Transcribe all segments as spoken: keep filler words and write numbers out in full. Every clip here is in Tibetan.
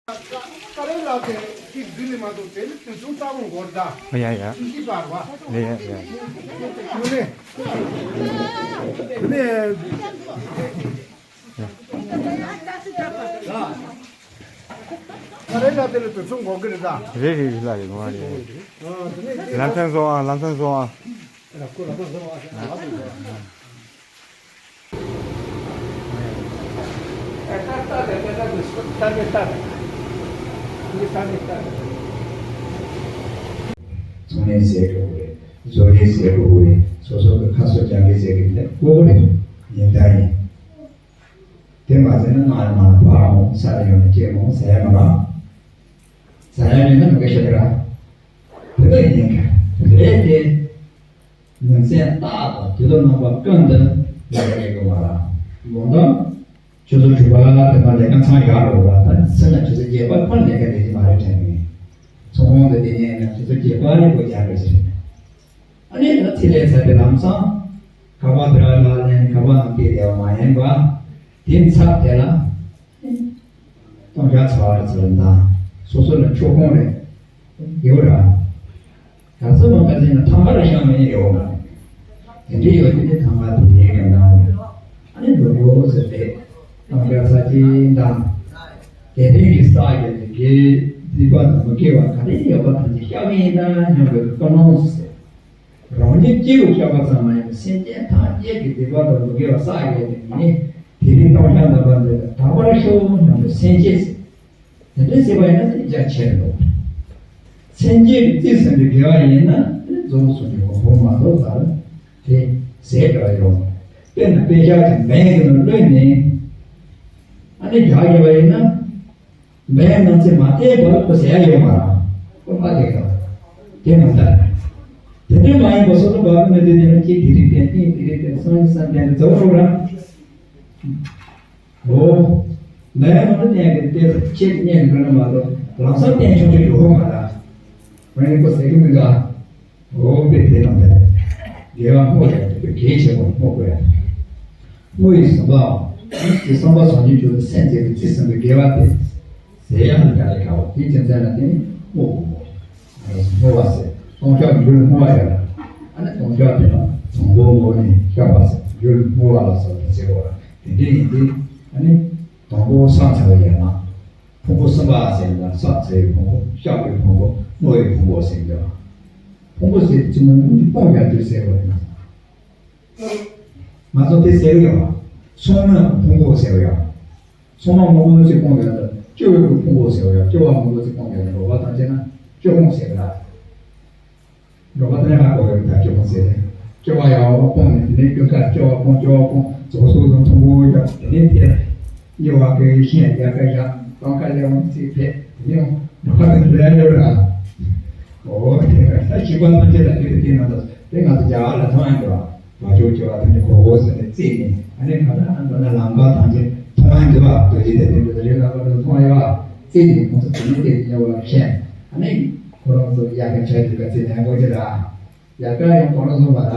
ཀ་རེ་ལ་དེ་གཅིག་བསྡུས་ནས་མ་གཏོགས་དེ་ནི་དུས་ཚོད་ལྟ་བུ་འགོར་ད། ཡ་ཡ། ཅི་ཞིག་པར་བ། ཡ་ཡ་ཡ། ནི། ནི། ཀ་རེ་ལ་དེ་ནི་དུས་ཚོད་འགོར་གི་རེད་ད། རེད་རེད་རེད་ལ་རེད་ངོ་མ་རེད། ལམ་སང་བཟོ་ཨ་ལམ་སང་བཟོ་ཨ། ཚོང་ལས་ཟེར་དགོས་རེད། བཟོ་ལས་ཟེར་དགོས་རེད། སོ་སོ་གི་ཁ་སོ་རྒྱག་ལས་ཟེར་གི་ལས་དགོས་རེད། ཡིན་ད་ཡིན། དེ་མ་ཟེར་ན་ང་ལ་ང་ལ་ཕར་འོང་ས་ལ་ཡོང་ནས་སྐྱེས་འོང་ཟེར་ཡ་མ་རེད། ཟེར་ཡ་མེད་ན་མི་དགའ་ཤོད་ར། དེ་ལས་ཡིན་ག་རེད་དེ། ཉིན་མཚན་རྟག་ཏུ་དུས་ལ་རྣམ་པ་ཀུན་ཏུ་ལས་ཀ་ལས་དགོས་པ་ལ། དགོངས་དག་ཆུ་ཚོད་དྲུག་པ་དེ་མ་ལས་ཀ་ཚང་ཡག་རོགས་པ་ད་སེམས་ལ་ཆུ་ཚོད་བརྒྱད་པ་ཁོ་ལས་ཀ་ལས་ཀྱི་མ་རེད་དྲན་གི། ཚོང་ཁང་དུ་བསྡད་ཉན་ན་ཆུ་ཚོད་བརྒྱད་པ་ལས་སྒོ་རྒྱག་དགོས་ཟེར། ཨ་ནི་ད་ཚེ་ལས་ཚར་ཏེ་ལམ་སང་ཁ་པར་དེ་ར་ལ་ལན་ཁ་པར་ནང་བལྟས་བསྡད་པ་མ་ཡིན་པ་དེ་ཚར་དེ་ལ། སྟོང་ཤ་ཚ་བ་རེད་ཟེར་ན་སོ་སོ་ལ་ཆོག་ཁོང་རེད། ཡོད་ར། ག་ས་མ་ག་ཟེར་ན་ཐང་ག་ར་ཤང་མེད་ཡོད་མ་རེད། དེ་འདྲའི་ཡོད་དེ་ནི་ཐང་ག་དེ་ཡིན་ག་ན་རེད། ཨ་ནི་འགྲོ་འགྲོ་ཟེར་ཏེ་སྟོང་ཤ་ཚ་གྱིན་དང་། དེ་རིང་གི་ས་རྒྱ་དེ་དགེ་སྡིག་པ་དང་མི་དགེ་བ་ག་རེ་ཡོད་པ་ཐམས་ཅད་བཤགས་པ་ཡིན་ན་སྙམ་པའི་ཀུན་སློང་ཟེར། རང་ཉིད་སྐྱེ་བོ་སྐྱེ་བ་ཙམ་མ་ཡིན་པར་སེམས་ཅན་ཐམས་ཅད་ཀྱི་སྡིག་པ་དང་མི་དགེ་བ་བསགས་ཡོད་དེ་ནི་དེ་རིང་སྟོང་ཤ་འདམ་པ་འདི་དག་པར་ཤོག་སྙམ་པའི་སེམས་བསྐྱེད་ཟེར། དེ་འདྲ་བྱས་པ་ཡིན་ན་དེ་རྒྱ་ཆེར་འགྲོ། སེམས་བསྐྱེད་ཀྱིས་རྩིས་ཟིན་པའི་དགེ་བ་ཡིན་ན་རྫོགས་སོང་གི་གོ་འཕང་མ་གཏོགས་ད་དེ་ཟད་འགྲོ་ཡོང་། དཔེར་ན་དཔེ་ཤག་གི་མེ་གི་ནང་བླུགས་ནས་ཨ་ནི་རྒྱག་དགོས་པ་ཡིན་ན། མེད་ནང་ཚེ་མ་བལྟས་བར་དུ་ཟེར་ཡ་ཡོད་མ་རེད། ཁོ་པ་དེ་ག་དེ་མ་ལྟར། དེ་འདྲ་མ་ཡིན་པ་སོ་སོ་བ་མི་དེ་དེ་ནི་ཅི་དེ་རིགས་དེ་ནི་དེ་རིགས་དེ་སོང་ཡི་བསམ་དེ་ནི་རྫོགས་རོགས་ར། འོ། མེད་ནང་དུ་བསྟན་གི་དེ་ཆེད་གཉེར་འགྲོ་ན་མ་གཏོགས་ལམ་སང་བསྟན་ཆོག་ཆོག་ཡོད་མ་རེད། ཁོ་ཡིན་ཁོ་ཟེར་གི་མི་འདུག་འོ་དཔེ་དེ་དང་འདྲ། དགེ་བ་བསྔོ་ཡ་དེ་དཔེ་གལ་ཆེ་བར་བསྔོ་དགོས་ཡ། བསྔོ་ཡི་ཟིན་པའམ། དེ་བསམ་པ་བཟང་ཅན་གྱུར་ཏེ་སེམས་བསྐྱེད་པའི་རྩིས་ཟིན་པའི་དགེ་བ་དེ། ཟེར་ཡ་ལ་རྒྱ་ལས་ཁ་བ་དེ་རྒྱུ་མཚན་ལ་བརྟེན་ནས་བསྔོ་དགོས་མོད། བསྔོ་བ་ཟེར་སྟོང་ཤ་རྒྱུ་ལ་བསྔོ་བ་ཡོད་ལ། ཨ་ནི་སྟོང་ཤ་དེ་ལ་དང་པོ་བསྔོ་ནས་བཤགས་པ་ཟེར་རྒྱུ་ལ་བསྔོ་བ་ལ་སོགས་པ་ཟེར་བ་དེ་འདྲ་ཡིན་ཏེ། ཨ་ནི་དང་པོ་བསམ་ཚར་བ་ཡིན་ན། ཕུང་པོ་གསུམ་པ་ཟེར་ན་བསགས་ཚེ་ཡི་ཕུང་པོ་བཤགས་པའི་ཕུང་པོ་བསྔོ་བའི་ཕུང་པོ་ཟེར་གྱི་འདུག་ཕུང་པོ་ཟེར་དུས་ཚོད་མང་པོ་ཞིག་སྤོང་ཡག་དུས་ཟེར་བ་ཡིན་ན། ང་ཚོ་དེ་ཟེར་གི་ཡོད་པ། ཚོང་མ་ཕུང་པོ་ཟེར་བ་ཡོད། ཚོང་མ་མང་པོ་ཞིག་སྤོང་ཡག་དུས་སྐྱོ་བའི་ཕུང་པོ་ཟེར་བ་ཡོད། སྐྱོ་བ་མང་པོ་ཞིག་སྤོང་ཡག་དུས་རོགས་པ་དང་བཅས་ན་སྐྱོ་ཕུང་ཟེར་གི་ར། འགྲོ་བ་དང་ཡང་གོ་བའི་བརྡ་སྐྱོ་བ་ཟེར། སྐྱོ་བ་ཡང་སྤོང་ནས་དེ་ནས་སྐྱོ་ཁ་སྐྱོ་བ་སྤོང་སྐྱོ་བ་སྤོང་རྫོགས་སོ་དང་མཐོན་པོ་ཡག་དེ་ནས་དེ་ཉེ་བ་གི་ཤན་ཡག་ག་ཡག་སྟོང་ཁ་ལས་འོང་ཚིག་ཕེ་དེ་ནས་འགྲོ་བ་དང་འབྲེལ་ཡོད་ར། འོ་དེ་ད་ཞིག་པ་ཐམས་ཅད་ལ་དེ་དེ་ནང་དུ་དེ་ང་ཚོ་རྒྱ་གར་ལ་མཐོང་ཡང་འགྲོ་བ། བ་ཅོ་ཅོ་བ་དང་གོ་བོ་ཟེར་ནས་བརྩིས་ནས་ཨ་ནི་ཁ་ལ་ཨ་མདོ་ན་ལམ་པ་དང་ཅི་མཐོང་ཡང་འདུག་བ། རྡོ་རྗེ་གདན་དེ་འདྲ་རེ་ལ་བ་དང་མཐོང་ཡང་བ་བརྩིས་ནས་ཁོང་ཚོ་དེ་ནས་དེ་ཉེ་བ་ཤན་ཨ་ནི་ཁོ་རང་ཚོ་ཡག་གི་ཆ་རྒྱུས་ག་ཚེ་ནས་གོ་ཅི་ར་ཡག་ག་ཡང་ཁོ་རང་ཚོ་མ་ར་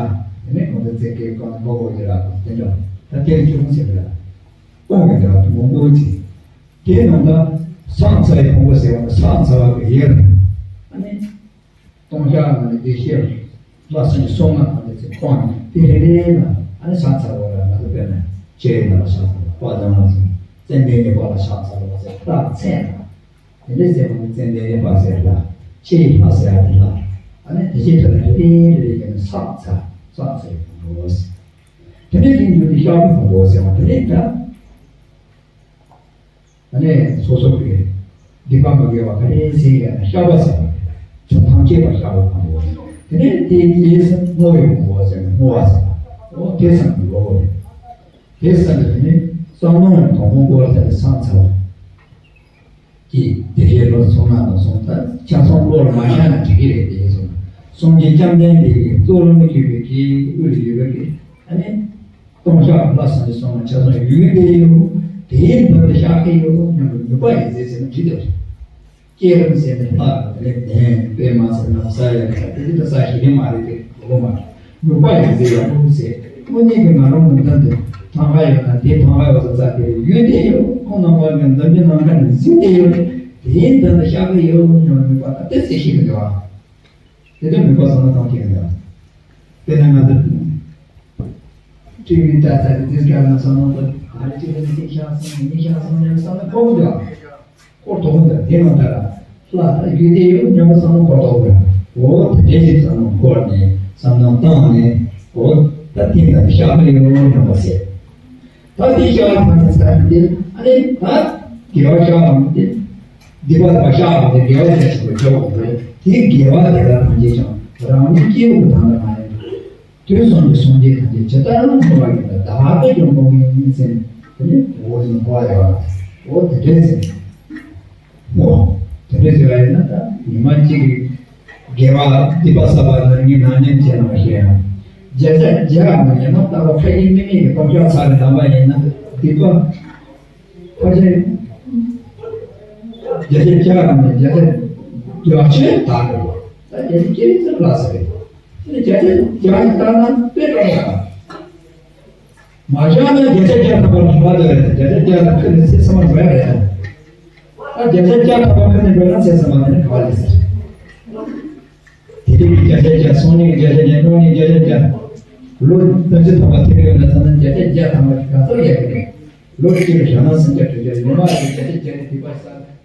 དེ་ནས་ཁོང་ཚོ་ཚེ་གི་གང་མོ་གོ་ཅི་ར་དེ་འདྲ་ད་དེ་རིང་ཁྱོད་ཁོང་ཚེ་ར་སྤོང་གི་འདྲ་མོ་གོ་ཅི་དེ་ནང་ད་སང་ཚ་ཡི་ཁོང་ཁོ་ཟེར་བ་ནི་སང་ཚ་བ་གི་ཡེར་ཨ་ནི། སྟོང་ཤ་ནང་ནས་བདེ་གཤེགས་ལྷ་སྲིན་གྱི་གསུང་ངག་དང་དེ་ཚོ་སྤངས་ནས་དེ་རེ་རེ་ལ་ཨ་ནི་ཕྱག་འཚལ་བ་ལ་ང་ཚོ་དཔེར་ན་ལྕེ་ཡི་ནང་ལ་ཕྱག་འཚལ་བ་དཔའ་གདང་ལ་སོང་ཙན་དན་གྱི་དཔའ་ལ་ཕྱག་འཚལ་བ་ཟེར་རྟགས་མཚན་ལ། དེ་འདྲའི་ཟེར་བ་ནི་ཙན་དན་གྱི་དཔའ་ཟེར་ལ་ལྕེ་ཡི་ལྷ་ཟེར་ཡ་དེ་ལ་ཨ་ནི་དེ་ཕྱིར་དེ་ལ་རེ་རེ་རེ་རེ་བྱས་ནས་ཕྱག་འཚལ་ཕྱག་འཚལ་བའི་ཕུང་པོ་ཟེར། དེ་འདྲའི་དེ་འགྱུར་ཏེ་བཤགས་པའི་ཕུང་པོ་ཟེར་བ་དེ་ལས་འདྲ། ཨ་ནི་སོ་སོ་གི་སྡིག་པ་མི་དགེ་བ་ག་རེ་ཟིན་ཡང་བཤགས་པ་ཟེར་བ། ཕྱོགས་ཐམས་ཅད་པ་བཤགས་པའི་ཕུང་པོ། དེ་ནས་དེའི་རྗེས་སུ་བསྔོ་བའི་ཕུང་པོ་ཟེར་ནས་བསྔོ་བ་ཟེར་བ། འོ་དེ་ཙམ་གྱི་ལོ་གོ་རེད། དེ་ཙམ་གྱི་དེ་ནས་བསམ་མནོ་ནས་དང་པོ་བསྔོ་བ་དེ་ནས་སང་ཚ་བ། ཀྱི་དེ་ཡི་ལོ་ཚོགས་ན་དང་སོང་ད་ཆ་ཚང་བློ་ལ་མ་ཤར་ན་འགྲིག་གི་རེད། དེ་ཡིན་སོང་ན་སངས་རྒྱས་བཅོམ་ལྡན་འདས་ཀྱི་གཙུག་ལག་ནས་གྱུར་པའི་གི་དབུ་ལ་ཡོད་པའི་གི་ཨ་ནི། སྟོང་ཤ་ལྷ་སྲིན་གྱི་གསུང་ལ་ཆ་ཚང་ཡོད་དེ་ཡོད། དེའི་མདུན་དུ་བཤགས་ཀྱི་ཡོད་སྙམ་པའི་ནུས་པ་ཡིན་ཟེར་ཟེར་ན་འགྲིག་འདུག་སྐྱེས་རབས་ཟེར་ནས་ལྷ་དང་དེ་ནས་གདན་པད་མ་ཟེར་ན་ས་ཡ་ལ་དེ་འདི་ད་ས་ཞིག་གི་མ་རེད་དེ་གོ་མ་རེད། ནུས་པ་ཡིན་ཟེར་ཡག་པོ་ཟེར། དངོས་གནས་ཀྱི་ང་རང་ལུང་དོན་དུ་ཐང་ཁ་ཡོད་ན་དེ་ཐང་ཁ་ཡོད་ས་རྩ་དེ་ཡོད་དེ་ཡོད། ཁོང་རྣམ་པ་གི་འཛམ་གྱི་ནམ་མཁའ་ནས་ཟིན་དེ་ཡོད། དེའི་མདུན་དུ་ཤར་གི་ཡོད་སྙམ་དམིགས་པ་དང་དེ་ཚེ་ཤེས་ཀྱི་འདུག་ཨ། དེ་དོན་མི་དགོས་བསམ་བློ་གཏོང་གི་ཡོད། དེ་ན་ང་ཚོ་ཊི་ཝི་ལྟ་ཚར་དུས་སྐབས་ན་བསམ་བློ་འཁོར་ག་རེ་བྱེད་དུས་གཅིག་ཤར་སོང་གཉིས་ཤར་སོང་སྙམ་བསམ་བློ་འཁོར་གི་འདུག་འཁོར་དོགས་འདུག་དེ་མ་ཐག་ལ་ལྷ་ད་རྒྱུད་སྡེ་ཡོད་སྙམ་པ་བསམ་བློ་འཁོར་དོགས་འདུག་འོ་དེ་འདྲའི་ཞིག་བསམ་བློ་འཁོར་ནས་བསམ་བློ་བཏང་ནས་འོ་ད་དེ་ལྟར་ཤར་གི་ཡོད་སྙམ་པ་ཟེར། ད་དེ་ཤར་བ་ཐམས་ཅད་ས་ཡིན་ཏེ། ཨ་ནི་ད་དགེ་བ་ཤར་བ་ཡིན་ཏེ། སྡིག་པ་དག་ཤར་བ་དེ་དགེ་བ་ཅན་ཞིག་ཏུ་འཇོག་དགོས། དེ་དགེ་བ་དེ་དག་ཐམས་ཅད་ཀྱང་རང་ཉིད་སྐྱེ་བོ་དང་ལ་མ་ཡིན། དུས་གསུམ་གྱི་སངས་རྒྱས་ཐམས་ཅད་ཇི་ལྟར་ལ་འགྲོ་བ་ཡིན་ན་བདག་གིས་ཀྱང་འགྲོ་བའི་ཡིན་ཟེར་ནས་དེ་ནི་འོ་ཡིན་གོ་ཡ་བ་འོ་དེ་འདྲས་ཟེར། འོ། དེ་འདྲ་ཟེར་བ་ཡིན་ན་ད་ཉི་མ་གཅིག་གི་དགེ་བ་སྡིག་པ་བསགས་པ་ནི་ཉིན་ནང་ཉིན་བྱས་ན་མ་ཤེས་ཡང་། བརྒྱ་ཆ་བརྒྱ་ནི་ཉི་མ་རྟག་པ་ཕ་གི་མི་མེད་ཀྱི་སྟོབས་ཤོར་ཚར་རེ་བསྡམས་པ་ཡིན་ན་སྡིག་པ་ཕ་ཆེན་བརྒྱ་ཆ་བརྒྱ་ནི་བརྒྱ་ཆ་བརྒྱ་ཆེན་དག་རེད། ད་བརྒྱ་ཆ་བརྒྱ་ནི་ཙམ་ལ་ཟེར་རེད། དེ་ནི་བརྒྱ་ཆ་བརྒྱ་ནི་བཏང་ན་དཔེ་འགྲོ་མ་ཐག་མ་བཞག་ན་བརྒྱ་ཆ་བརྒྱ་ཐམ་པ་ལ་ག་པར་འགྲོ་རེད། བརྒྱ་ཆ་བརྒྱ་ལ་ཁ་ནས་ཚེ་ཚང་མ་འགྲོ་ཡ་རེད། ད་བརྒྱ་ཆ་བརྒྱ་ཐམ་པ་ཁ་ནས་འགྲོ་ན་ཚེ་ཚང་མ་དེ་ནི་ག་པར་སླེབས་ཟེར། དེ་རིང་གི་བརྒྱ་ཆ་བརྒྱ། སང་ཉིན་གྱི་བརྒྱ་ཆ་བརྒྱ། གནངས་ཉིན་བརྒྱ་ཆ་བརྒྱ། ལོ་བདུན་ཅུ་ཐམ་པ་ཐེབས་ཡོད་ན་ཚང་མ་བརྒྱ་ཆ་བརྒྱ་ཐམ་པ་ཞིག་ག་ཚོད་ཡོད་ཀྱི་རེད། ལོ་གཅིག་ལ་ཞག་ན་སུམ་བརྒྱ་དྲུག་བརྒྱ། ཉི་མ་རེར་བརྒྱ་ཆ་བརྒྱ་ནས་སྡིག་པ་བསགས།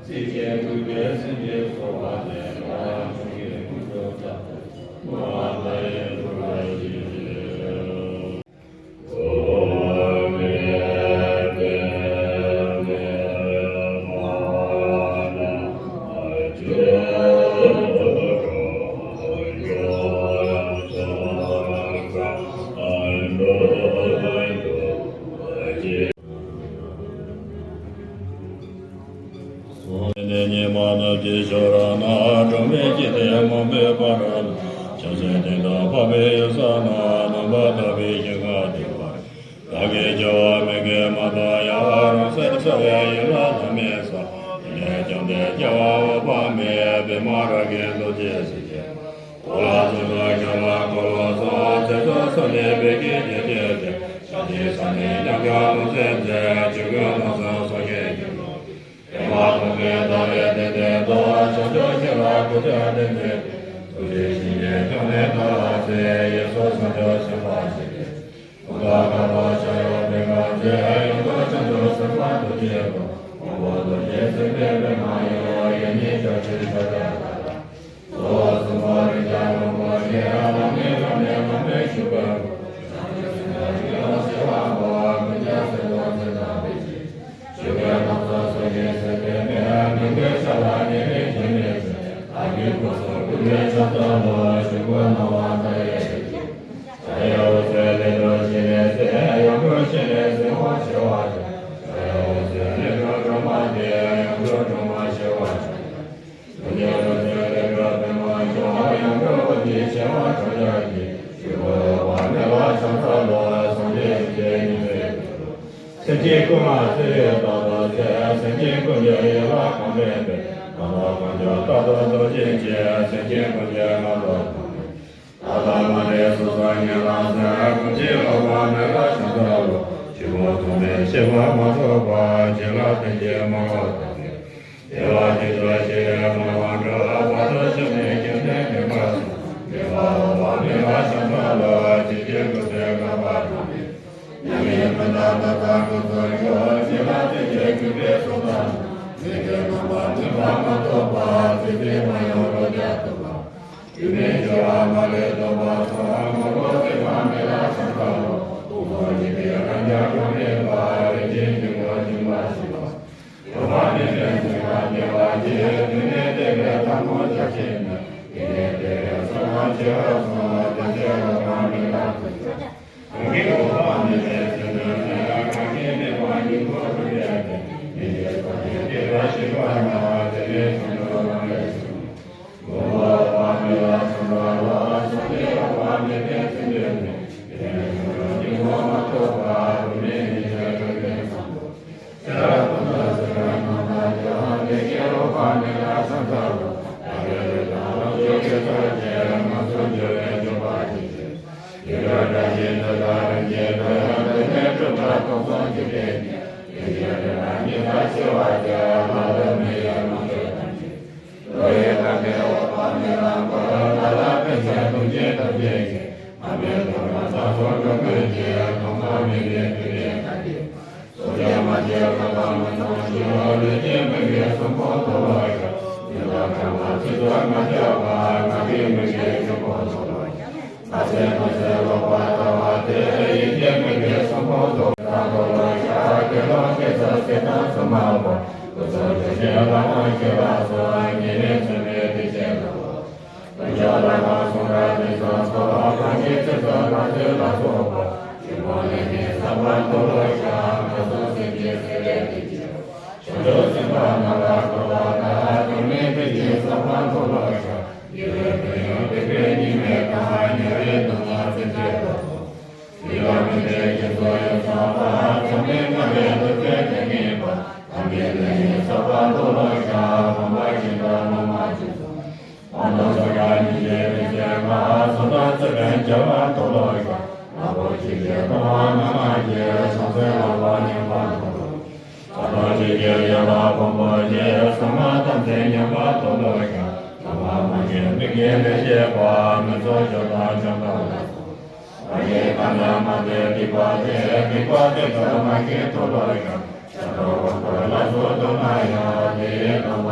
སྲིད་ཞིའི་སྡུག་བསྔལ་སེམས་ཀྱིས་གསོ་བ་ནས། ལམ་འཁྲུལ་གྱི་ཀུན་རྫོབ་ལྟ་བུ་མ་བ་མཐའ་ཡས་འགྲུབ་པར་བགྱི། ཉི་མ་ནུབ་ཀྱི་ཕྱོགས་ར་ན། འགྲོ་བའི་དཀྱིལ་དེ་མུན་པའི་བར་ལ། བྱང་ཆུབ་སྟེང་དུ་འཕགས་པའི་ཡུལ་ས་ན། ནམ་མཁའ་ལྟ་བུའི་ཞིང་ཁམས་དེ་བར། བདག་གིས་སྐྱེ་བ་མིག་གིས་མ་མཐོང་ཡང་། རང་སེམས་གསལ་བའི་ཡུལ་ལ་ལྷ་མིའི་ས། དེ་ནས་བྱང་གཏེར་སྐྱེ་བ་འོད་དཔག་མེད། པདྨ་རཱ་གའི་རྡོ་རྗེ་སྲས་ཀྱི། འོག་ལ་ཚོགས་དང་ཞབས་ལ་འཁོར་ལོ་སོགས། ཚེ་བསོད་བསོད་ནི་བདེ་སྐྱིད་ཀྱི་རྒྱལ་མཚན། ཕྱག་བཞི་ས་ནི་ཉམས་ཀྱང་ལྷུང་བཟེད་མཛད། ཆོས་གོས་སྣང་གསུམ་ཚོགས་ཀྱི་རྒྱན་དུ། བདེ་བ་ཀུན་གྱི་ཟླ་བའི་གདན་སྟེང་དུ། བྱང་ཆུབ་ཤེས་རབ་སྐུ་ལྡན་ཏིང་འཛིན་ཏེ། ཐུགས་རྗེ་བྱིན་གྱིས་བརླབས་ནས་བདག་ལ་གཟིགས། གཡས་སུ་བྱང་ཆུབ་སེམས་དཔའ་ཆེ་ཁྲི། གདན་ས་དཀར་པོ་ཤར་ཡུལ་ཏིང་ཁ་མཛོད། ཡང་དུ་བྱང་ཆུབ་སེམས་དཔའ་རྡོ་རྗེ་ལྷུན། དབང་པོ་རྡོ་རྗེ་སེམས་དཔའི་པདྨ་འོད། ཡེ་ཤེས་ཕྱོགས་བཅུར་ཤར་ཕྱོགས་ལ། གཙོ་བོ་གསུམ་པོ་རིགས་བརྒྱ་དབང་པོ་ཆེ། ལམ་ནི་ལམ་ནས་ལམ་མེ་ཤུགས་པའི་སྒོ། བྱང་ཆུབ་སེམས་དཔའ་ཡེ་ཤེས་དབང་པོ། ཀུན་ཀྱང་གསལ་སྟོང་མཚན་དང་དཔེ་བྱད། ཆོས་གོས་སྣང་གསུམ་ཚོགས་ཀྱི་སེམས་དཔའི་མེ། མི་མཐུན་ཕྱོགས་ལ་ཉེ་རིང་རྗེས་མེད་ཚེ། ལྷ་སྐུའི་སྐུ་གསུང་ཐུགས་ཀྱི་ཕྱག་རྩལ་ལོ། ཆོས་སྐུ་སྣང་བ་མཐའ་ཡས་པའི་ཆར། ཡང་འོད་ཟེར་ལས་གྲུབ་ཕྱེད་ནས་གསལ། ཡང་འགྲོ་ཕྱེད་ནས་གསལ་འོད་ཆེ་བ་ཆགས། ཡང་འོད་ཟེར་ལས་གྲུབ་སྒྲོན་མ་སྟེ། ཡང་འགྲོ་སྒྲོན་མ་ཆེ་བ་ཆགས། ཡང་འོད་ཟེར་ལས་གྲུབ་པདྨ་ཤོག། ཡང་འགྲོ་འོད་ཀྱི་ཆེ་བ་ཕྲག་བརྒྱ་ཡིས། ཆོས་སྐུ་འོད་དཔག་མེད་ལ་ཕྱག་འཚལ་ལོ། སངས་རྒྱས་ཞིང་གི་ཉི་མའི་འོད། སེམས་ཅན་ཀུན་ལ་བརྩེ་བས་བདག་ཏུ་གཟིགས། སེམས་ཅན་ཀུན་གྱི་ཡིད་ལ་གོང་འདྲེན་པའི། ང་དང་ཀུན་ཀྱང་རྟག་ཏུ་རྡོ་རྗེ་ཅན། སེམས་ཅན་ཀུན་གྱི་ངང་དུ་བདག་མ་འདྲེས་སོ་སོ་ཉིད་ལ་གཟིགས། ཀུན་གྱི་འོད་དཔག་མེད་ལ་ཕྱག་འཚལ་ལོ། ཆོས་སྐུ་ཐོགས་མེད་ཤེས་པ་མ་ཐོབ་པ། རྒྱུད་ལ་དོན་གྱི་སྨྲ་བ་དང་། བདེ་བ་ཅན་དུ་སྐྱེ་བའི་སྨྲ་བ་འགྲོ། བར་དུ་ཞུགས་ནས་སྐྱེ་གནས་མེད་པར་སངས། བདེ་བ་འོད་དཔག་མེད་ལ་ཕྱག་འཚལ་ལོ། ཆོས་ཀྱི་སྐུ་ཚེ་འགག་པ་དང་ནི། མྱ་ངན་ལས་འདས་ཏུ་བདག་ཀུན་སངས་རྒྱས། ཞི་ལ་དེ་ཡི་གུས་པས་སོ་ཐར་ནས། མི་མཁས་རྣམ་པར་སྨིན་པ་མ་ཐོབ་པ། ཚེ་འདས་མ་ཡོང་བློ་རྒྱ་ཐུབ་པ། སྒྱུ་མའི་སྦྱོར་བ་མ་ལུས་སྟོན་པ་སོགས། ངོ་བོ་ཚད་མེད་མེད་ལ་ཕྱག་འཚལ་ལོ། ཀུན་རྫོབ་གཉིས་པའི་རང་རྒྱལ་གོང་མའི་བཀའ། རིན་ཆེན་སྙིང་པོ་འབྱུང་བ་བཞི་པ། འོད་དཔག་མེད་པའི་མཚན་མ་རྒྱལ་བ་ཆེ། དུས་ནས་འདས་པའི་ཐལ་མོ་སྐྱ་བྱེད་ནས། དུས་ནས་འདས་པའི་ཚོགས་དབང་བྱེ་བ་གསུམ། དེ་ཚེ་འོད་དཔག་མེད་ལ་ཕྱག་འཚལ། གང་གིས་འོད་དཔག་མེད་པའི་མཚན་ཐོས་ནས། གང་གིས་སྨྲས་པ་སྙིང་པོར་གྲུབ་པའི་ཕྱིར། མི་ཤེས་ཕྱོགས་ཀྱི་སྡིག་པ་ཞི་བར་སྨྲ། དེ་ནས་བྱང་ཆུབ་ལམ་ལ་ཞུགས། མགོན་པོ་འོད་དཔག་མེད་ལ་ཕྱག་འཚལ་ལོ། སངས་རྒྱས་འོད་དཔག་མེད་པའི་མཚན་ཐོས་ནས། དེ་ནས་བྱང་ཆུབ་སྙིང་པོ་མ་ཐོབ་པ། སྒྱུ་མའི་གནས་ཆེན་དྲུག་ལྡན་ཚངས་པ། ཚེ་རབས་ཀུན་ཏུ་སྲིད་པའི་ནམ་མཁའ་འཇོམས། ལས་ཀྱི་འོད་དཔག་མེད་ལ་ཕྱག་འཚལ་ལོ། ལྷ་ཀླུ་དང་ལྷ་མཆོག་གི་ཚོགས་ཀྱིས། ངན་སོང་འགྲོ་བའི་འཇོམས་པར་བྱེད་ཅིང་། སྲིད་པའི་བདག་ཉིད་ནི་ཐར་བར་བྱེད། དེ་ནས་གྲུབ་པ་སྟོང་གསུམ་གྱི་དེ་ཉིད། ཡེ་ཤེས་རིག་པ་ཉི་ཟླ་ཕྱེ་བ་ཆགས། ལྷ་ཀླུ་མི་ཡི་ལྷ་ཚོགས་ཐམས་ཅད། བློ་ཡི་ཀ་ནས་འོད་དཔག་མེད་ལ་བསྐོར། ལྷ་ལ་ཕན་ཕྱིར་སྟོང་ཆེན་ཐམས་ཅད་ཀྱིས། ཐ་མལ་དུད་འགྲོ་ཚོགས་སུ་འགྲོ་ཀུན་གྱི། གང་ཟག་མི་དགེ་དུས་ལས་ཐར་ཏེ། སྲོག་གཅོད་མ་བྱས་བློ་ཕམ་མི་གཏོང་ཞིང་། ལུས་ཅན་མི་དགེ་གསུམ་པོ་མཐོལ་ལོ་བཤགས། ཉོན་མོངས་ཕྲ་མ་ཚིག་རྩུབ་མ་བྱ་བར། ངག་གིས་མི་དགེ་བཅུ་སྤོང་མཐོལ་ལོ་བཤགས། ལྷ་སྲས་མི་ཟད་ལོག་པར་ལྟ་བ་སྟེ། ཡིད་ཀྱི་མི་དགེ་གསུམ་པོ་མཐོལ། མཐོལ་ལོ་བཤགས། དགེ་སློང་སྐྱེ་ས་སྲིད་དང་གསུམ་མ་བོར། ཀུན་རྫོབ་ཆོས་ཅན་ལྷ་དང་བྱེ་བ་སོགས། ཉེ་རིང་མཚུངས་མེད་དུས་གཅིག་ལ་བོར། དཀོན་མཆོག་ལྷ་དང་གསུང་རབ་དུས་གསུམ་སོགས། གང་ཞིག་ཚིག་རྩུབ་སྨྲ་བརྗོད་ལ་སོགས་པ། ཆོས་སྤོང་ལས་ངན་བསགས་པ་མཐོལ་ལོ་བཤགས། ངན་སོང་སེམས་ཅན་སྲིད་པའི་དུས་གཅིག་ལ། བྱང་ཆུབ་སེམས་དཔའ་རྣམས་ལ་བསྐོར་བ་དག། ཐོགས་མེད་དུས་གཅིག་བསགས་པ་མཐོལ་ལོ་བཤགས། དགེ་བའི་ཕན་ཡོན་སྡིག་པའི་གཉིས་མེད་དང་། ཉེ་རིང་སྡུག་བསྔལ་ཚིག་རྩུབ་སྤོང་། ཡིད་ལ་མི་བདེ་སྐྱེ་སོགས་ཡོངས་སྤངས་པ། ཚད་མེད་ལྔ་པའི་སྡུག་བསྔལ་ལས་ངེས་པ། ཐ་མལ་ལས་ངན་བསགས་པ་མཐོལ་ལོ་བཤགས། སྤངས་པ་གཞན་དག་བློ་མ་བཅོས་སོགས། སྤངས་རྟོགས་ཚོགས་རྒྱན་སྙིང་རྗེ་མི་ཟད་མ། ཚོགས་དང་རྩོད་པའི་བྱ་བ་མཐོལ་ལོ་བཤགས། ངག་གི་ཆོས་ཀྱིས་གཏོང་བ་མ་སྨྲ་བརྗོད། བྱང་སེམས་ལོག་པར་ཉོན་མོངས་མཐོལ་ལོ་བཤགས། ཕྲག་དོག་ཆོས་ཀྱི་དབྱེ་བ་སྤོང་བར་བྱེད། ཚང་མ་ཐམས་ཅད་མཉམ་པ་མཐོལ་ལོ་བཤགས། ལོག་པར་སྨྲ་བརྗོད་མི་དགེ་ལས་བྱེད་པ། ངན་སོང་སྐྱོབ་དང་བྱང་ཐབས་ལ་སོགས། མ་སྐྱེས་དང་ནི་མ་སྐྱེས་སྡིག་པ་སྟེ། སྡིག་པ་སྟེ་ཚོགས་མ་སྐྱེས་མཐོལ་ལོ་བཤགས། བྱ་དང་ངན་སོང་ལ་སོགས་དུ་མ་ཡང་། དེ་ཡི་དང་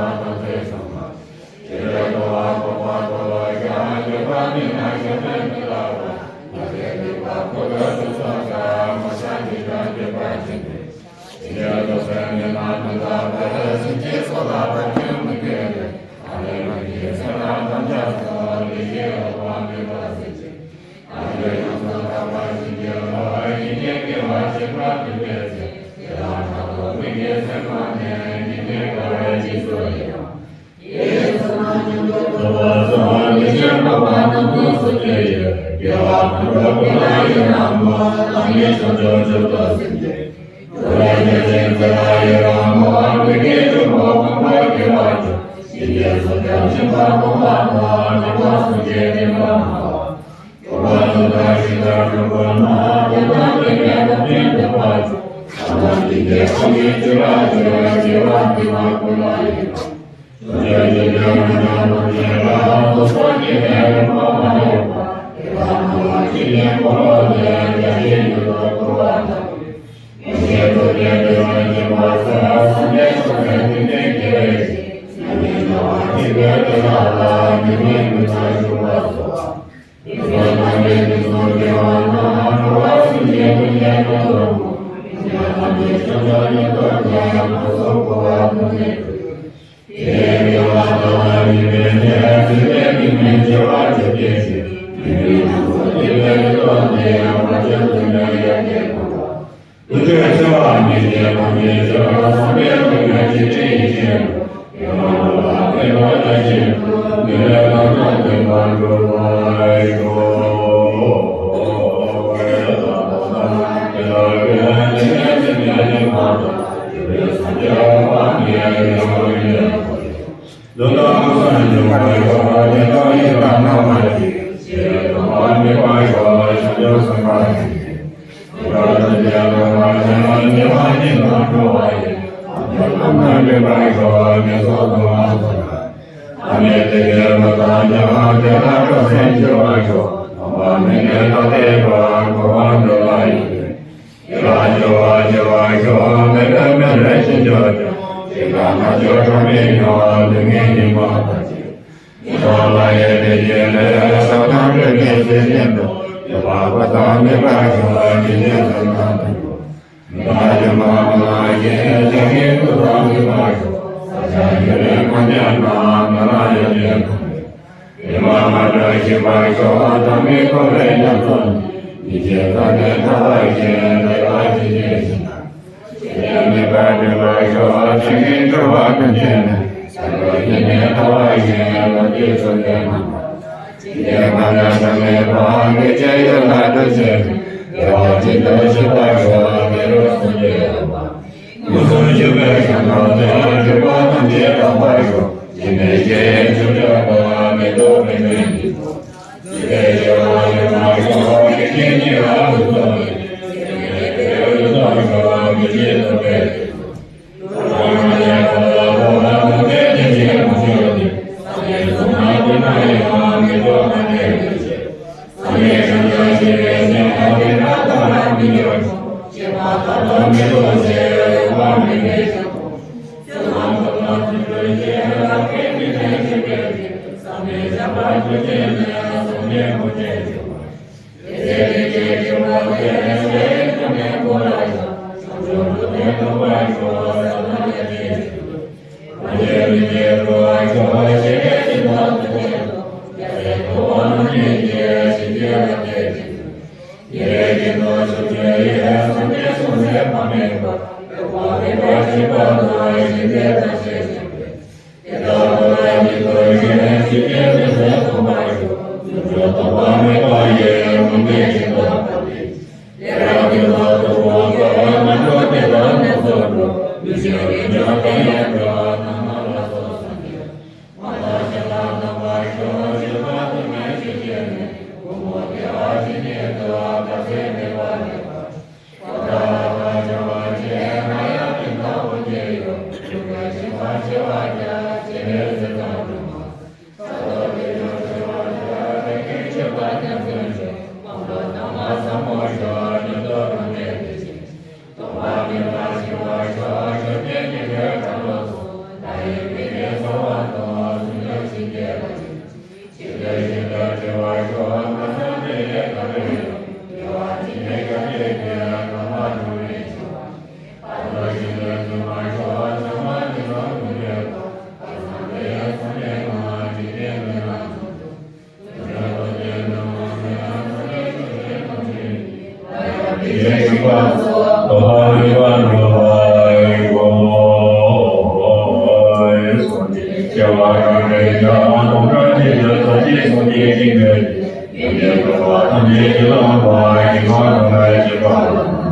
ཡོན་ཏན་གྲུབ་པ་ཐམས་ཅད་ཀྱི་བླ་མ་དང་། ཞིང་ཁམས་ཐམས་ཅད་ཀྱི་དཔལ་ལ་དམ།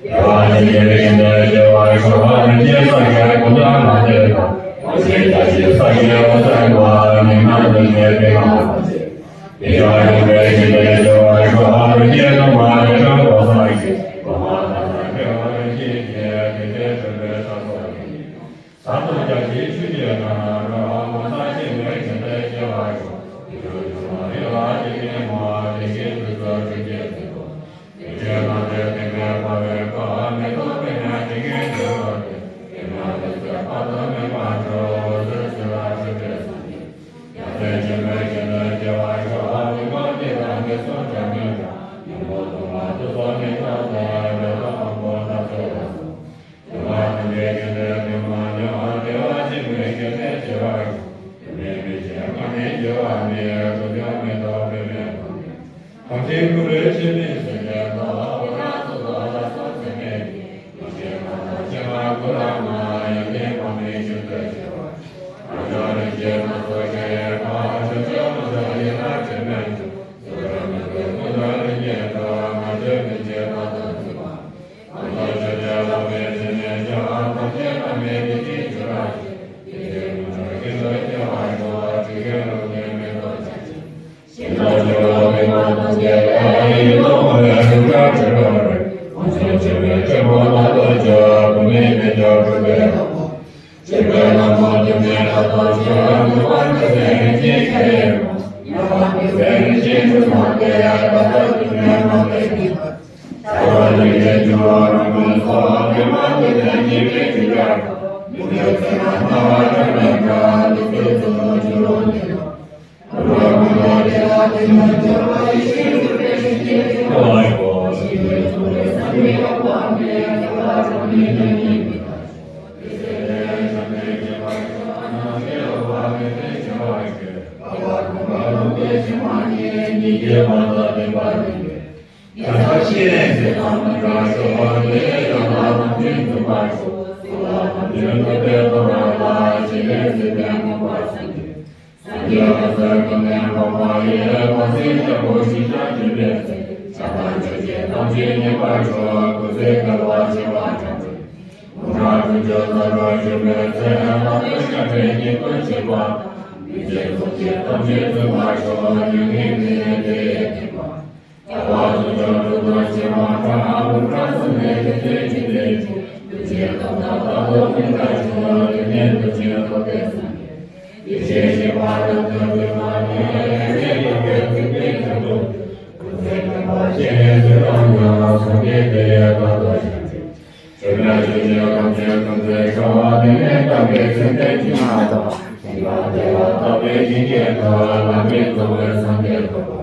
བདེ་བ་ཅན་གྱི་སེམས་དང་བཅས་པ་མཆོག་ཐམས་ཅད་སངས་རྒྱས་གོ་འཕང་ལ་གཏད་དོ། འོད་ཟེར་འཆར་ཅན་སངས་རྒྱས་འོད་གསལ་བ། མི་མངོན་དུ་བྱེད་པའི་ངང་ལ་མཛད། དེ་ཡང་ཡོན་ཏན་ཅན་དང་བཅས་པ་མཆོག་ཐམས་ཅད་དུ་མ་ནི་དྲང་པོ་སངས་རྒྱས། གོང་མ་དང་ཐ་མ་བྲལ་བ་རིན་ཆེན་གྱི། དེ་འདྲའི་གྲུབ་པའི་ས་སོགས་ཀྱི། ས་རྡོ་རྒྱ་བྱིན་ཆུ་སྐྱེས་ནང་ན་འགྲོ། མ་ཐག་ཆོད་མེད་ཅིང་དེ་སྐྱེ་བར་འགྱུར། དེ་ཡང་སྒྱུ་མ་རིག་ལ་སྐྱེ་མེད་སྨྲ། དེ་བཞིན་དུ་ཚུལ་ཁྲིམས་བཅས་སུ་འགྲོ། དེ་འདྲའི་ལམ་དེ་བསྟན་པའི་འཕགས་པའི་བཀའ། མི་རྟོག་པའི་ཉམས་ཀྱིས་ངེས་འགྲོ་བར་ཐལ། དེ་ཉམས་ལེན་ཚེ་དཔག་ཏུ་མེད་པ་འགྲོ། འོད་ཟེར་འཚེར་བ་འཕྲོས་པའི་སངས་རྒྱས། ཡ་མཚན་ཆེན་པོས་ཀྱང་དོན་སྐྱེ་བར་ཤོག། འོད་དཔག་མེད་དང་ངན་སོང་གྲངས་མེད་པ། ཉོན་མོངས་དུག་ལྔ་དུག་གསུམ་མི་ཐོགས་ཏེ། འགྲོ་དོན་དབང་པོ་རྣམས་ཚུར་ལ་སོང་། སྒྱུ་མ་ཐམས་ཅད་ཀྱི་དོན་དུ་མ་ལུས་པ། བདེ་བ་ཆེན་པོའི་རྒྱུ་དེ་སྐྱེ་བར་ཤོག། སྒྱུ་མའི་མིག་གིས་སྔར་ནས་གྱུར་པ་ནི། དྲུག་ཀྱང་མི་རྟོག་པའི་མེ་ལོང་ནས། ཐམས་ཅད་ཀུན་ལས་ཆེས་མི་སྲིད་པའི་མཐའ། འོད་རབ་ཏུ་དག་པ་སོགས་ཚད་མེད་ཀྱིས། རླུང་ཤིང་རྣམས་དང་ཕྱེ་མར་གུ་ལ་མར། ཡོན་ཏན་དཔག་མེད་ཀུན་ཏུ་སྤྱོད་པ། རང་བྱུང་རིན་ཆེན་སྣ་ཚོགས་ཤིང་ཡལ་ག། བྱང་ཆུབ་ཀུན་ཏུ་ཡེ་ཤེས་དྲི་མེད་འབྱུང་། ཚུལ་ཁྲིམས་མི་འགལ་ཀུན་ཏུ་ལྷུན་གྱིས་གྲུབ། ངང་ཚུལ་ཀུན་གྱི་རྟག་ཏུ་ཚུད་པ། ལམ་དུ་ཆོས་ཀྱི་བླ་མའི་དྲིན་ལས་ཀྱང་། ཐམས་ཅད་བླ་མའི་བདེ་སྐྱིད་འབྱུང་བར་ཤོག། དེ་ཚེ་ཀུན་ཏུ་རྒྱུན་དུ་སྐྱེ་བར་ཤོག། འགྲོ་ཀུན་རབ་ཏུ་མི་ལྡོག་ཅིང་། ཞིང་རྣམས་ཀྱི་འོད་མི་མང་དང་བཅས་པ། ཡིད་དུ་འོང་བའི་རིགས་དྲུག་ཀྱང་འགྲོ་བ་རེ། དབང་ཕྱུག་ཆེན་པོའི་ཆོས་སྐུ་རྣམ་པར་སྤྱོད། བུད་མེད་དཔལ་འབྱོར་འགྲུབ་པའི་ལྷ་མོ། སྤྱོད་པའི་ལྷ་མོ་དུ་མའི་རབ་ཏུ་བྱུང་། འགྲོ་བ་འདུལ་བའི་རིན་ཆེན་ཞལ་ཡི་རང་། ཉོན་མོངས་འདུལ་བའི་རིན་ཆེན་ཁྲི་སོགས་ཏེ། ད་ལྟ་དུ་མའི་ངང་ལས་ཉེས་པ། ཤ་བ་ལུས་ཀྱི་འབྱུང་བ་རང་མོས་སོགས། མི་མ་དག་པའི་ཉེས་པའི་རྒྱུ་སྐྱེ་བ། མི་འདོད་ཚེ་ན་སྨྲ་བ་གྲངས་མེད་པ། འདི་ཚོའི་ཚུལ་དུ་འགྱུར་རོ་ཉེས་པ། རང་མི་འདོད་བདེ་བ་དེ་མ་འབྱོར་བ། ཡེ་ཤེས་འགྲུབ་པའི་ཞིང་སྐྱེ་བར་ཤོག། ཞིང་པའི་ཚོགས་ལས་བསམ་པའི་དབང་པོ་ཨ་མྲའི་ཐོད་པ་གྲངས་མེད་ཀྱང་རྙེད་མི་ཐུབ། དེ་ཚེ་དེ་ཡང་བྱམས་པས་མཁྱེན་པར་ཤོག། རྣམ་ཤེས་ལོག་པ་མེད་པའི་ཆེ་བ་ཞིག། འཕགས་པ་སྟོན་པ་ལུང་པའི་ཕྱི་མ་ཉིད། ཉིད་ཀྱི་མ་རྩ་བདེན་པར་ལྡན་པས། ཡ་མཚན་སྐྱེ་གནས་ཚེ་དང་མི་འབྲལ་ཤོག། དེ་ཡི་ཡང་དག་ཐམས་ཅད་འཛིན་པར་ཤོག། གསང་བ་ཐམས་ཅད་འགྲུབ་པའི་ཐོབ་པ་ལ། སྤྱན་རས་གཟིགས་དང་མངོན་པར་འཚོ་མཁན། སངས་རྒྱས་ལ་སོགས་ཀུན་ལས་འཕགས་པ་ཡི། བར་ཆད་རྒྱལ་པོ་ཞི་བྱ་སྤྱོད་པའི་ཚེ། ཆགས་སྡང་ཆོས་བརྒྱད་ཐམས་ཅད་ཉེས་པར་ཤོག། ཀུན་སེལ་རྒྱལ་བ་ཆེ་བ་དྲག་པོས། དགུང་གྲངས་དྲུག་ཅུ་རྩ་དྲུག་བཞུགས་པའི་ཚེ། ལྷ་དང་སྐྱབས་མགོན་ཉིད་དུ་གཤེགས་པ་དང་། མི་མཇེད་ཚོགས་ཀྱིས་ཐམས་ཅད་ཚིམ་པར་ཤོག། མྱ་ངན་འདས་ནས་དེ་ཡི་བསྟན་པ། བྱ་བ་ཚུལ་འཆོས་དྲུག་ཏུ་ཕྱིན་པ་དང་། དགུང་གྲངས་གསུམ་ནས་དེ་ཚེ་ཇི་སྲིད་འབྱུང་། ཀུན་མཁྱེན་ཐོབ་ཐང་རྟག་ཏུ་ཉིན་མཐར་འབྱུང་། དེ་ནས་འདུལ་བྱེད་ཐོབ་པའི་སངས་རྒྱས། ཡེ་ཤེས་སྐྱེ་བ་རབ་ཏུ་འཇུག་པ་ནི། ཡེ་ཤེས་ཐོབ་པའི་ཚུལ་གྱིས་འཇུག་པ། ཀུན་མཁྱེན་ཐོབ་པ་སྤྱན་རས་གཟིགས་དང་མཉམ། སངས་རྒྱས་དེ་ཡི་བཀའ་ལྟར་བཞེངས་ཏེ། ཆོས་རྒྱལ་ཆོས་ཀྱི་དབང་ཕྱུག་ཀུན་མཛད་ཤོག། དེ་ནས་དམ་པའི་མཚན་ལྡན་ཁྱིམ་ནས་དང་། ཞིང་ཁམས་བདེ་བ་དག་པའི་ཞིང་གི་ཁམས། ལམ་རིམ་རྫོགས་པའི་སངས་རྒྱས་ཐོབ་པ།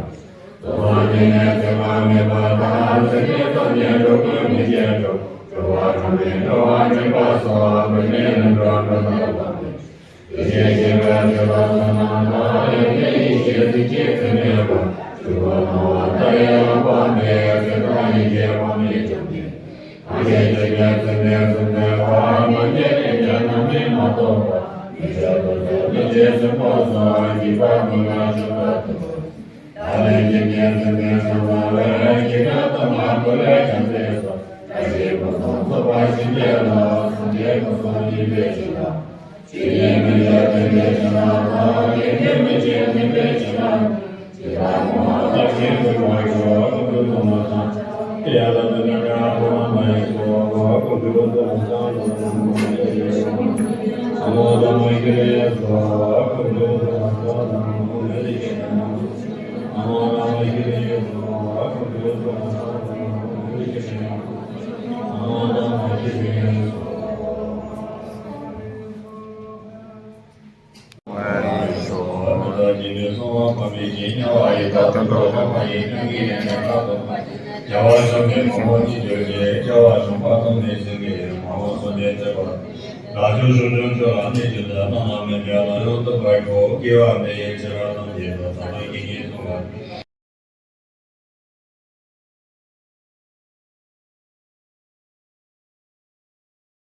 རྫོགས་སངས་རྒྱས་ནས་ཚད་མ་མེད་པ་དང་། ཚད་མེད་ཐམས་ཅད་འགྲོ་ཀུན་མི་བརྗེད་འགྲོ། འགྲོ་བ་དྲུག་པའི་འགྲོ་བ་འདྲེན་པ་སོགས། འབད་མེད་ལམ་འགྲོ་འགྲོ་དང་ལམ་མེད། ཡེ་ཤེས་སྐྱེ་བའི་ཚེ་ལ་བསོད་ནམས་དང་། ཡོན་ཏན་ཡེ་ཤེས་གཟི་བརྗིད་ཚད་མེད་པ། སྤྲུལ་སྐུ་སྣང་བ་མཐའ་ཡས་ལམ་པ་མེད། ཚེ་དང་ཡི་གེ་དབང་མེད་སྐྱོན་མེད། ཐམས་ཅད་ཆོས་ཉིད་ཚད་མེད་གཟུགས་མེད་པ། མ་སྐྱེས་དྲན་བྱེད་རྣམ་སྨིན་མ་གཏོགས་པ། མི་འཆབ་རྡོ་རྗེ་རིན་ཆེན་སྲིན་པོ་སོགས། འཇིགས་པ་ཀུན་ལས་སྐྱོབ་པར་ཐུབ་པ། ད་ལན་གྱི་ཉེར་འཛིན་ནས་གསུངས་པ་ལས། ཀྱི་ག་ཏ་མ་ཀུ་ལེ་ཅན་དེ་སོགས། བཀྲ་ཤིས་སྐུ་གསུམ་ཚོགས་པ་ཞིག་ལས་ལ། སངས་རྒྱས་སྐུ་གསུམ་ཡིན་པའི་ཕྱིར་ན། ཆོས་ཉིད་མི་འཆབ་བདེན་པའི་ཕྱིར་ན་དང་། ཡོན་ཏན་མི་ཆད་མིན་པའི་ཕྱིར་ན། ཇི་ལྟར་ངོ་མ་ལྟར་བཞིན་དུ་མ་ཞོག། ཀུན་ཏུ་བཟང་མོ་དང་། ཡ་ལ་དུ་ན་ག་ཨ་ཧོ་མ་མ་ཡི་སོ། ཀུན་ཏུ་བཟང་མོ་དང་། ཨ་ཧོ་དང་མ་ཡི་སོ། ཀུན་ཏུ་བཟང་མོ་དང་།